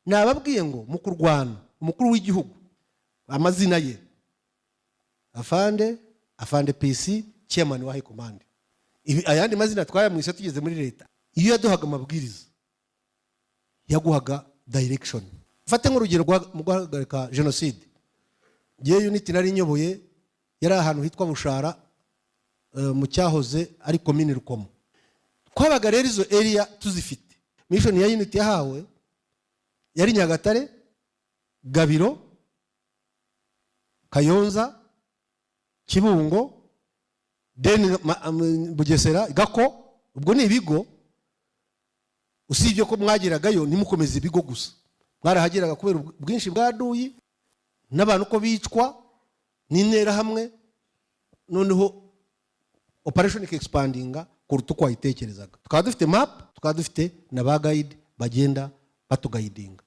Nababwiye ngo mu kurwana, umukuru w'igihugu, amazina ye afande, afande PC, chairman wa high command. Ibi ayandi mazina twayamwise tugeze muri leta. Iyo yaduhaga amabwiriza, yaguhaga direction. Fate nk'urugero mu guhagarika jenoside. Ngewe unit nari nyoboye yari ahantu hitwa Bushara, mu cyahoze ari komini Rukomo. Twabaga rero izo area tuzifite. Mission ya unit yahawe yari Nyagatare, Gabiro, Kayonza, Kibungo, then Bugesera, Gako. Ubwo ni ibigo. Usibye ko mwageragayo ntimukomeze ibigo gusa, mwarahageraga kubera ubwinshi bwa duyi n'abantu ko bicwa n'interahamwe, noneho operation ikexpandinga kuruta uko wayitekerezaga. Tukaba dufite map, tukaba dufite na ba guide bagenda batuguidinga.